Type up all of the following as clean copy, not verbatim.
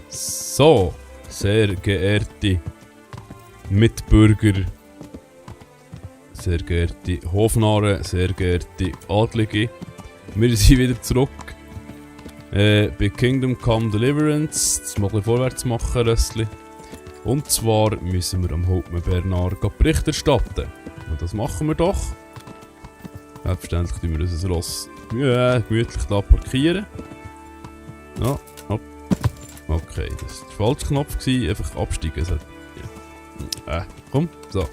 So, sehr geehrte Mitbürger, sehr geehrte Hofnarren, sehr geehrte Adlige, wir sind wieder zurück bei Kingdom Come Deliverance. Jetzt mal ein bisschen vorwärts machen, Rössli. Und zwar müssen wir am Hauptmann Bernard Bericht erstatten. Und das machen wir doch. Selbstverständlich tun wir unser Ross gemütlich da parkieren. Ja, hopp. Okay, das war der falsche Knopf. Einfach absteigen. Also, ja. Komm, so.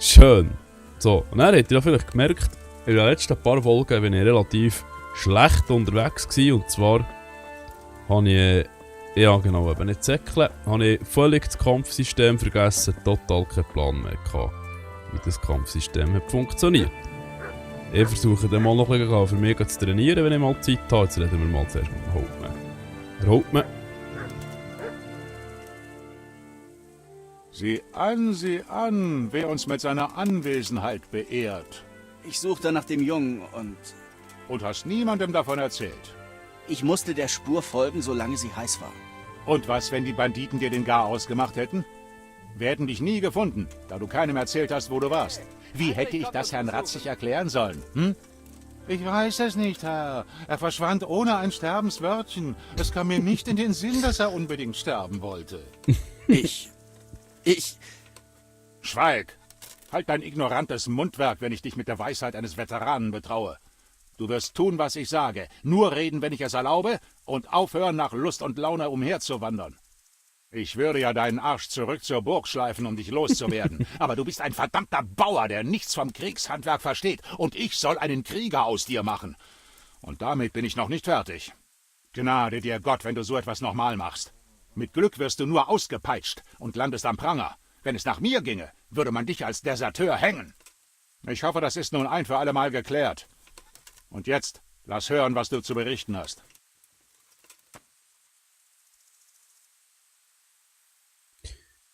Schön. So, und dann habt ihr ja vielleicht gemerkt, in den letzten paar Folgen bin ich relativ schlecht unterwegs gewesen. Und zwar habe ich, ja genau, eben nicht zäckeln, habe ich völlig das Kampfsystem vergessen, total keinen Plan mehr gehabt, wie das Kampfsystem hat funktioniert. Ich versuche dann mal noch ein bisschen für mich zu trainieren, wenn ich mal Zeit habe. Jetzt reden wir mal zuerst mit dem Hauptmann. Herr Hauptmann. Sieh an, wer uns mit seiner Anwesenheit beehrt. Ich suchte nach dem Jungen Und hast niemandem davon erzählt. ich musste der Spur folgen, solange sie heiß war. Und was, wenn die Banditen dir den Garaus gemacht hätten? Wir hätten dich nie gefunden, da du keinem erzählt hast, wo du warst. Wie hätte ich das Herrn Ratzig erklären sollen? Hm? Ich weiß es nicht, Herr. Er verschwand ohne ein Sterbenswörtchen. Es kam mir nicht in den Sinn, dass er unbedingt sterben wollte. Ich... Schweig! Halt dein ignorantes Mundwerk, wenn ich dich mit der Weisheit eines Veteranen betraue. Du wirst tun, was ich sage, nur reden, wenn ich es erlaube, und aufhören, nach Lust und Laune umherzuwandern. Ich würde ja deinen Arsch zurück zur Burg schleifen, um dich loszuwerden. Aber du bist ein verdammter Bauer, der nichts vom Kriegshandwerk versteht, und ich soll einen Krieger aus dir machen. Und damit bin ich noch nicht fertig. Gnade dir Gott, wenn du so etwas nochmal machst. Mit Glück wirst du nur ausgepeitscht und landest am Pranger. Wenn es nach mir ginge, würde man dich als Deserteur hängen. Ich hoffe, das ist nun ein für alle Mal geklärt. Und jetzt, lass hören, was du zu berichten hast.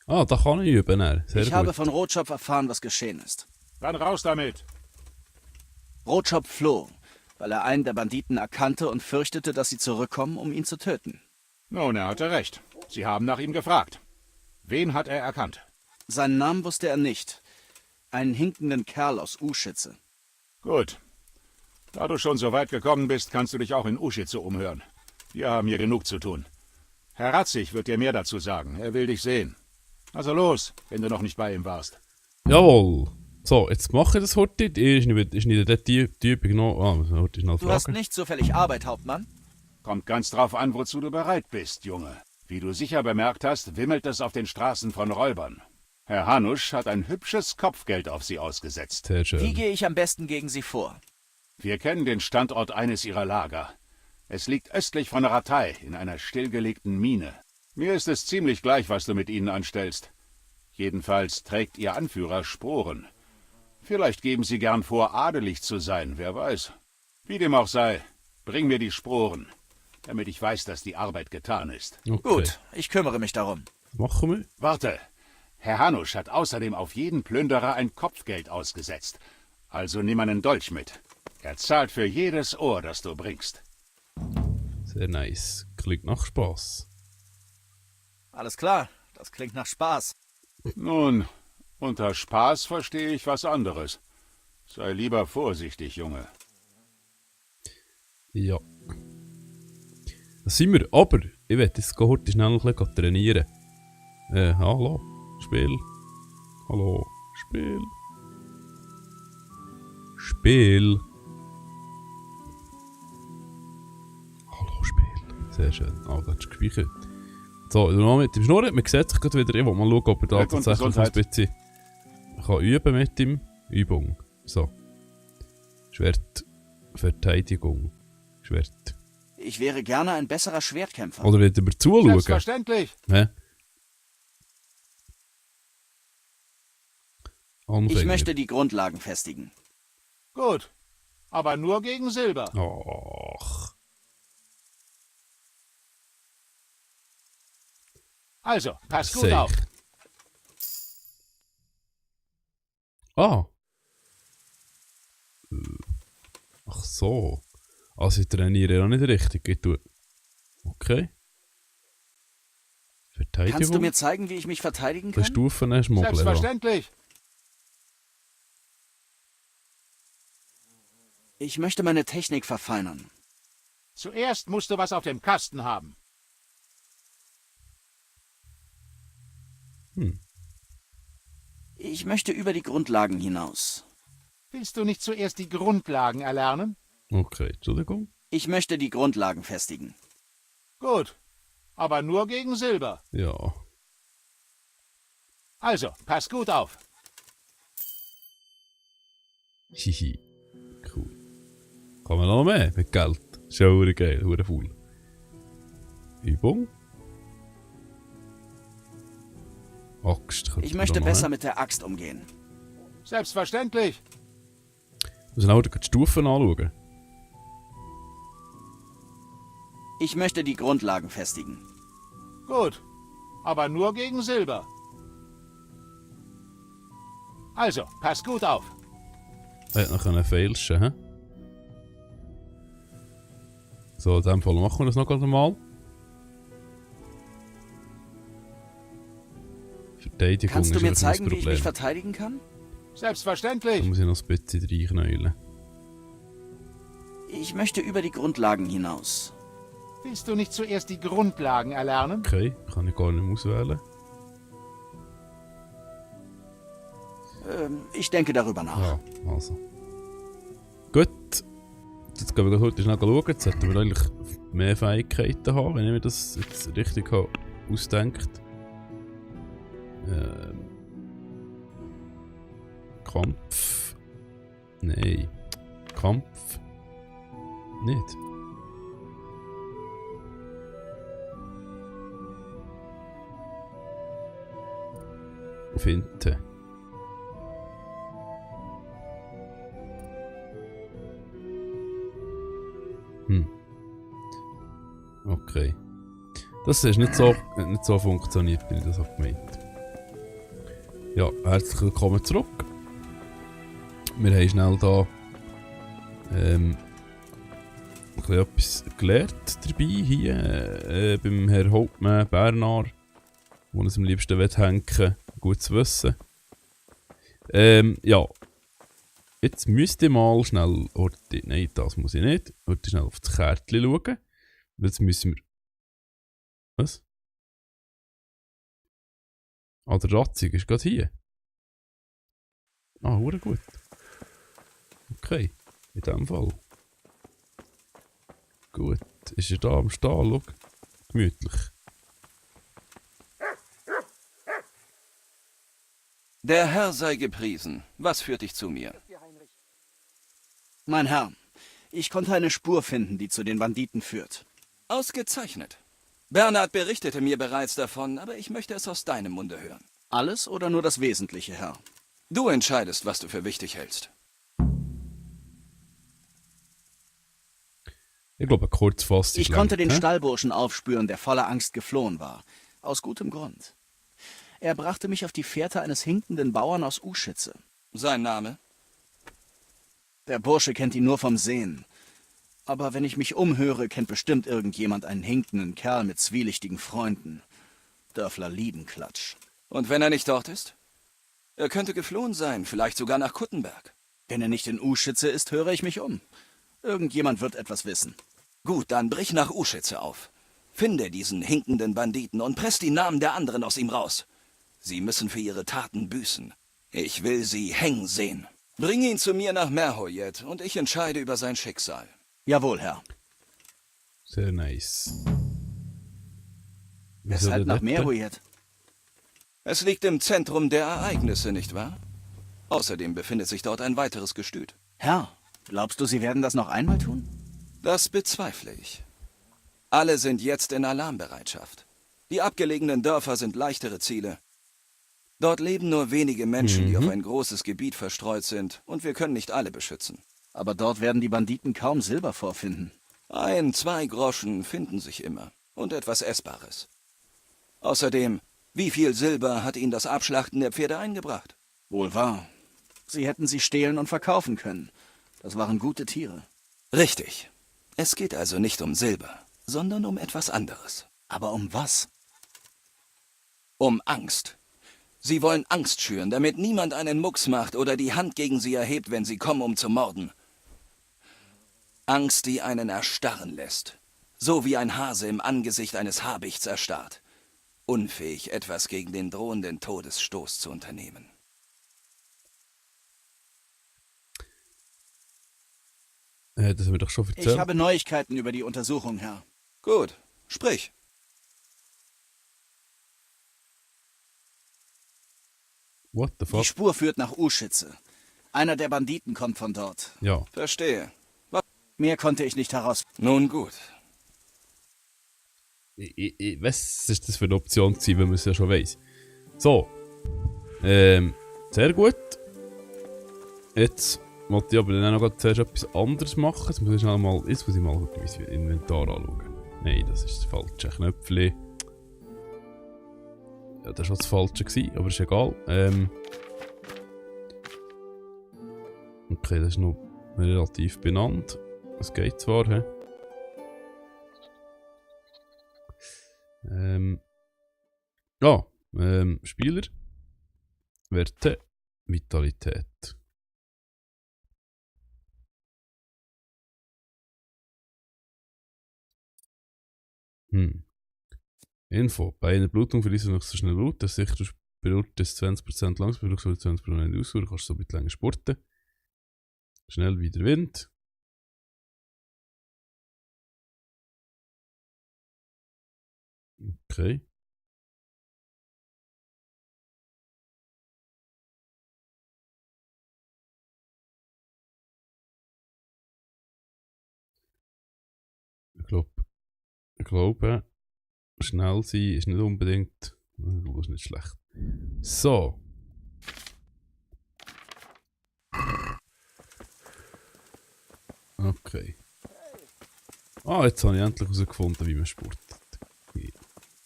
Ah, da kann ich üben. Sehr Ich gut. habe von Rotschopf erfahren, was geschehen ist. Dann raus damit. Rotschopf floh, weil er einen der Banditen erkannte und fürchtete, dass sie zurückkommen, um ihn zu töten. Nun, er hatte recht. Sie haben nach ihm gefragt. Wen hat er erkannt? Seinen Namen wusste er nicht. Einen hinkenden Kerl aus Uschitze. Gut. Da du schon so weit gekommen bist, kannst du dich auch in Uschitze umhören. Wir haben hier genug zu tun. Herr Ratzig wird dir mehr dazu sagen. Er will dich sehen. Also los, wenn du noch nicht bei ihm warst. Jawohl. So, jetzt mache ich das heute. Ist nicht der Typ noch... Ah, heute ist noch eine Du hast Frage. nicht zufällig Arbeit, Hauptmann? Kommt ganz drauf an, wozu du bereit bist, Junge. Wie du sicher bemerkt hast, wimmelt es auf den Straßen von Räubern. Herr Hanusch hat ein hübsches Kopfgeld auf sie ausgesetzt. Sehr schön. Wie gehe ich am besten gegen sie vor? Wir kennen den Standort eines ihrer Lager. Es liegt östlich von Ratay in einer stillgelegten Mine. Mir ist es ziemlich gleich, was du mit ihnen anstellst. Jedenfalls trägt ihr Anführer Sporen. Vielleicht geben sie gern vor, adelig zu sein, wer weiß. Wie dem auch sei, bring mir die Sporen, damit ich weiß, dass die Arbeit getan ist. Okay. Gut, ich kümmere mich darum. Machen wir. Warte, Herr Hanusch hat außerdem auf jeden Plünderer ein Kopfgeld ausgesetzt. Also nimm einen Dolch mit. Er zahlt für jedes Ohr, das du bringst. Sehr nice. Klingt nach Spaß. Alles klar, das klingt nach Spaß. Nun, unter Spaß verstehe ich was anderes. Sei lieber vorsichtig, Junge. Ja. Da sind wir. Aber ich werde jetzt heute schnell ein bisschen trainieren. Hallo? Spiel. Hallo? Spiel. Spiel. Hallo, Spiel. Sehr schön. Ah, das ist gespeichert. So, noch mit dem Schnurren. Man sieht sich gerade wieder. Ich will mal schauen, ob er da Glück und tatsächlich ein Gesundheit. bisschen kann üben mit ihm. Übung. So. Schwert. Verteidigung. Schwert. Ich wäre gerne ein besserer Schwertkämpfer. Oder wieder über zuschauen. Selbstverständlich. Hä? Ich Anfänger. möchte die Grundlagen festigen. Gut. Aber nur gegen Silber. Och. Also, pass gut Sicher. auf. Ah. Ach so. Also ich trainiere ja nicht richtig. Ich tue... Okay. Verteidigung? Kannst du mir zeigen, wie ich mich verteidigen Bei kann? Stufen schmuggeln. Ja. Selbstverständlich. Ich möchte meine Technik verfeinern. Zuerst musst du was auf dem Kasten haben. Ich möchte über die Grundlagen hinaus. Willst du nicht zuerst die Grundlagen erlernen? Okay, Entschuldigung. Ich möchte die Grundlagen festigen. Gut, aber nur gegen Silber. Ja. Also, pass gut auf. Hihi. Cool. Kann man noch mehr mit Geld? Schon geil, hure cool. Übung. Axt. Ich möchte besser mit der Axt umgehen. Selbstverständlich. Wir müssen auch die Stufen anschauen. Ich möchte die Grundlagen festigen. Gut, aber nur gegen Silber. Also, pass gut auf. Er hätte noch können feilschen, hä? So, in dem Fall machen wir das noch einmal. Verteidigung Kannst du ist mir eigentlich das zeigen, wie ich Problem. mich verteidigen kann? Da Selbstverständlich. muss ich noch ein bisschen reinknäulen. Ich möchte über die Grundlagen hinaus. Willst du nicht zuerst die Grundlagen erlernen? Okay, kann ich gar nicht mehr auswählen. Ich denke darüber nach. Ja, also. Gut. Jetzt gehen wir heute schnell schauen. Jetzt sollten wir eigentlich mehr Fähigkeiten haben, wenn ich mir das jetzt richtig habe ausdenkt. Kampf. Nein. Kampf. Nicht. Finden. Okay. Das ist nicht so funktioniert, wie ich das habe gemeint. Ja, herzlich willkommen zurück. Wir haben schnell da ein bisschen etwas gelernt dabei hier beim Herrn Hauptmann Bernhard, wo es am liebsten hängen will. Gut zu wissen. Ja. Jetzt müsste ich mal schnell... Nein, das muss ich nicht. Heute schnell auf das Kärtchen schauen. Jetzt müssen wir... Was? Ah, der Ratzig ist gerade hier. Ah, hure gut. Okay, in dem Fall. Gut. Ist er da am Stehen? Schau. Gemütlich. Der Herr sei gepriesen. Was führt dich zu mir? Mein Herr, ich konnte eine Spur finden, die zu den Banditen führt. Ausgezeichnet. Bernhard berichtete mir bereits davon, aber ich möchte es aus deinem Munde hören. Alles oder nur das Wesentliche, Herr? Du entscheidest, was du für wichtig hältst. Ich glaube, kurzfassend. Ich konnte den Stallburschen aufspüren, der voller Angst geflohen war. Aus gutem Grund. Er brachte mich auf die Fährte eines hinkenden Bauern aus Uschitze. Sein Name? Der Bursche kennt ihn nur vom Sehen. Aber wenn ich mich umhöre, kennt bestimmt irgendjemand einen hinkenden Kerl mit zwielichtigen Freunden. Dörfler lieben Klatsch. Und wenn er nicht dort ist? Er könnte geflohen sein, vielleicht sogar nach Kuttenberg. Wenn er nicht in Uschitze ist, höre ich mich um. Irgendjemand wird etwas wissen. Gut, dann brich nach Uschitze auf. Finde diesen hinkenden Banditen und presst die Namen der anderen aus ihm raus. Sie müssen für ihre Taten büßen. Ich will sie hängen sehen. Bring ihn zu mir nach Merhoyet und ich entscheide über sein Schicksal. Jawohl, Herr. Sehr nice. Weshalb nach Merhoyet? Es liegt im Zentrum der Ereignisse, nicht wahr? Außerdem befindet sich dort ein weiteres Gestüt. Herr, glaubst du, Sie werden das noch einmal tun? Das bezweifle ich. Alle sind jetzt in Alarmbereitschaft. Die abgelegenen Dörfer sind leichtere Ziele. Dort leben nur wenige Menschen, die auf ein großes Gebiet verstreut sind, und wir können nicht alle beschützen. Aber dort werden die Banditen kaum Silber vorfinden. 1, 2 Groschen finden sich immer. Und etwas Essbares. Außerdem, wie viel Silber hat Ihnen das Abschlachten der Pferde eingebracht? Wohl wahr. Sie hätten sie stehlen und verkaufen können. Das waren gute Tiere. Richtig. Es geht also nicht um Silber, sondern um etwas anderes. Aber um was? Um Angst. Sie wollen Angst schüren, damit niemand einen Mucks macht oder die Hand gegen sie erhebt, wenn sie kommen, um zu morden. Angst, die einen erstarren lässt. So wie ein Hase im Angesicht eines Habichts erstarrt. Unfähig, etwas gegen den drohenden Todesstoß zu unternehmen. Das haben wir doch schon Ich erzählt. habe Neuigkeiten über die Untersuchung, Herr. Gut, sprich. What the Die fuck? Spur führt nach Uschitze. Einer der Banditen kommt von dort. Ja. Verstehe. Mehr konnte ich nicht heraus. Nun gut. Was ist das für eine Option gewesen, wenn man es ja schon weiss? So. Sehr gut. Jetzt wollte ich aber dann auch noch zuerst etwas anderes machen. Jetzt muss ich mal mein Inventar anschauen. Nein, das ist das falsche Knöpfchen. Ja, das war schon das falsche gewesen, aber ist egal. Okay, das ist noch relativ benannt. Es geht zwar, hä? Ja, Spieler. Werte. Vitalität. Info. Bei einer Blutung verliest du noch so schnell Blut. Das sicher Blut ist 20% langsam, Blut 20% ausführen. Kannst du so ein bisschen länger sporten. Schnell wie der Wind. Okay. Ich glaube, schnell sein ist nicht unbedingt. Das ist nicht schlecht. So. Okay. Ah, jetzt habe ich endlich herausgefunden, wie man sportet.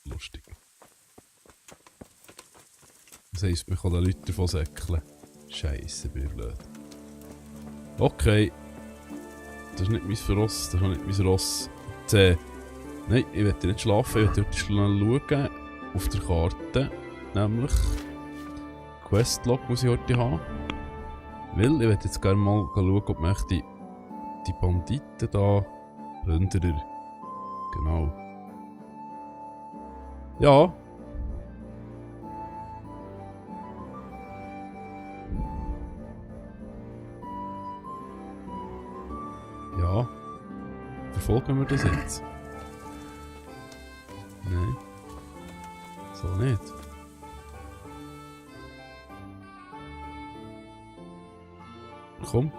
Lustig. Das heisst, man kann den Leuten davon säckeln. Scheisse, bin ich blöd. Okay. Das ist nicht mein Verross, das ist auch nicht mein Ross. Nein, ich werde nicht schlafen, ich werde heute schnell schauen. Auf der Karte. Nämlich. Questlog muss ich heute haben. Weil ich werde jetzt gerne mal schauen, ob man echt die Banditen da. Plünderer. Genau. Ja. Ja. Verfolgen wir das jetzt? Nein. So nicht. Komm.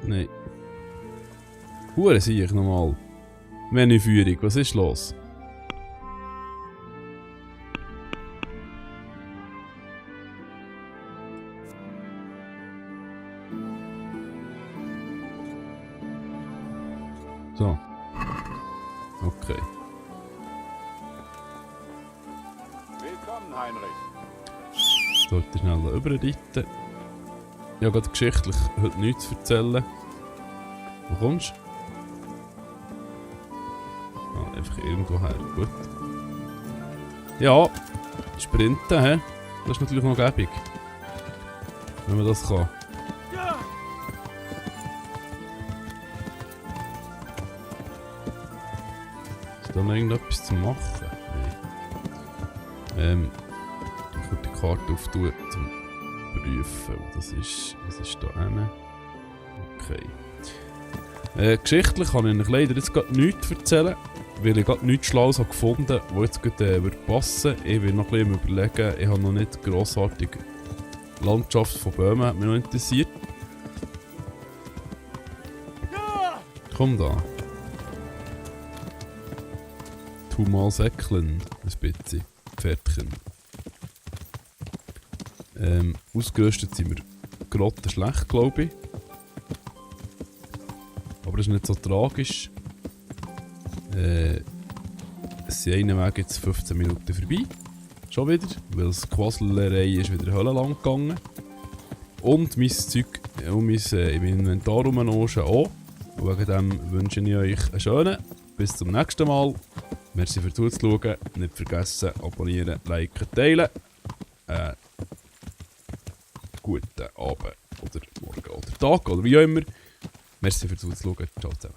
Nein. Hure sehe ich nochmal. Menüführung, was ist los? So. Okay. Willkommen, Heinrich. Sollte schnell überreiten. Ich habe gerade geschichtlich heute nichts zu erzählen. Wo kommst du? Ah, einfach irgendwo her. Gut. Ja, Sprinten, hä? Das ist natürlich noch gäbig. Wenn man das kann. Ist da noch irgendetwas zu machen? Nein. Ich würde die Karte auftun, zum prüfen. Das ist, was ist da hinten? Okay. Geschichtlich kann ich euch leider jetzt gerade nichts erzählen, weil ich gerade nichts Schlaues habe gefunden, was jetzt gerade würde passen. Ich will noch ein bisschen überlegen, ich habe noch nicht grossartig Landschaft von Böhmen, hat mich noch interessiert. Komm da. Tu mal säckeln, ein bisschen, Pferdchen. Ausgerüstet sind wir gerade schlecht, glaube ich. Aber das ist nicht so tragisch. Es sind einen Weg jetzt 15 Minuten vorbei. Schon wieder, weil das Quasselerei ist wieder Hölle lang gegangen. Und mein Zeug und mein Inventar rumnoschen auch. Und wegen dem wünsche ich euch einen schönen. Bis zum nächsten Mal. Merci fürs Zuschauen. Nicht vergessen, abonnieren, liken, teilen. Guten Abend oder Morgen oder Tag oder wie auch immer. Merci fürs Zuschauen. Ciao zusammen.